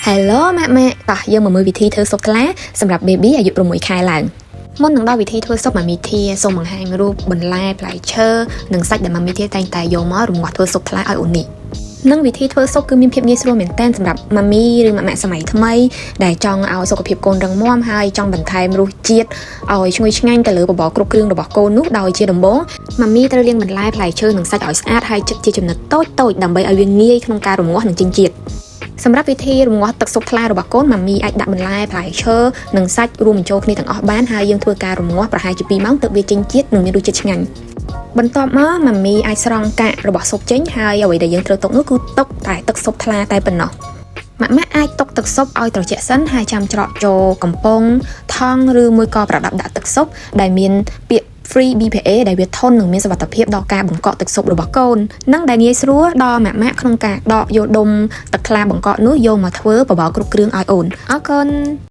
Hello ម៉ាក់ម៉ាក់តោះយើងមកមើលវិធីធ្វើស៊ុបថ្លាសម្រាប់ baby អាយុ6ខែឡើងមុននឹងដល់វិធីធ្វើស៊ុបម៉ាមីធាសូមបង្ហាញរូបបន្លែផ្លែឈើនិងសាច់ដែលម៉ាមីធាតែងតែយកមករំងាស់ធ្វើស៊ុបថ្លាឲ្យអូននេះនិងវិធីធ្វើស៊ុបគឺមានភាពងាយស្រួលមែនទែនសម្រាប់ម៉ាមីឬម៉ាក់ម៉ាក់សម័យថ្មីដែលចង់ឲ្យសុខភាពកូនរឹងមាំហើយចង់បន្ថែមរសជាតិឲ្យឈ្ងុយឆ្ងាញ់ទៅលើបបរគ្រប់គ្រឿងរបស់កូននោះដោយជាដំបូងម៉ាមីត្រូវលាងបន្លែផ្លែឈើនិងសាច់ឲ្យស្អាតហើយចិតជាចំណិតតូចៗដើម្បីឲ្យវាងាយក្នុងការរំងាស់និងចិញ្ចៀត សម្រាប់វិធីរំងាស់ទឹកស៊ុបថ្លារបស់កូនម៉ាមីអាចដាក់បន្លែផ្លែឈើនិងសាច់រួមបញ្ចូលគ្នាទាំងអស់បានហើយយើងធ្វើការរំងាស់ប្រហែលជា2ម៉ោងទើបវាចេញជាតិនិងមានរសជាតិឆ្ងាញ់បន្ទាប់មកម៉ាមីអាចស្រង់កាករបស់ស៊ុបចេញហើយអ្វីដែលយើងត្រូវទុកនោះគឺទុកតែទឹកស៊ុបថ្លាតែប៉ុណ្ណោះម៉ាក់ម៉ាក់អាចទុកទឹកស៊ុបឲ្យត្រជាក់សិនហើយចាំច្រកចូលកំប៉ុងថង់ឬមួយក៏ប្រដាប់ដាក់ទឹកស៊ុបដែលមានពាក្យ free BPA ដែលវាធន់និងមានសុវត្ថិភាពដល់ការបង្កក់ទឹកស៊ុបរបស់កូននិងដែលងាយស្រួលដល់ម៉ាក់ម៉ាក់ក្នុងការដកយកដុំទឹកថ្លាបង្កក់នោះយកមកធ្វើបបរគ្រប់គ្រឿងឲ្យអូនអរគុណ។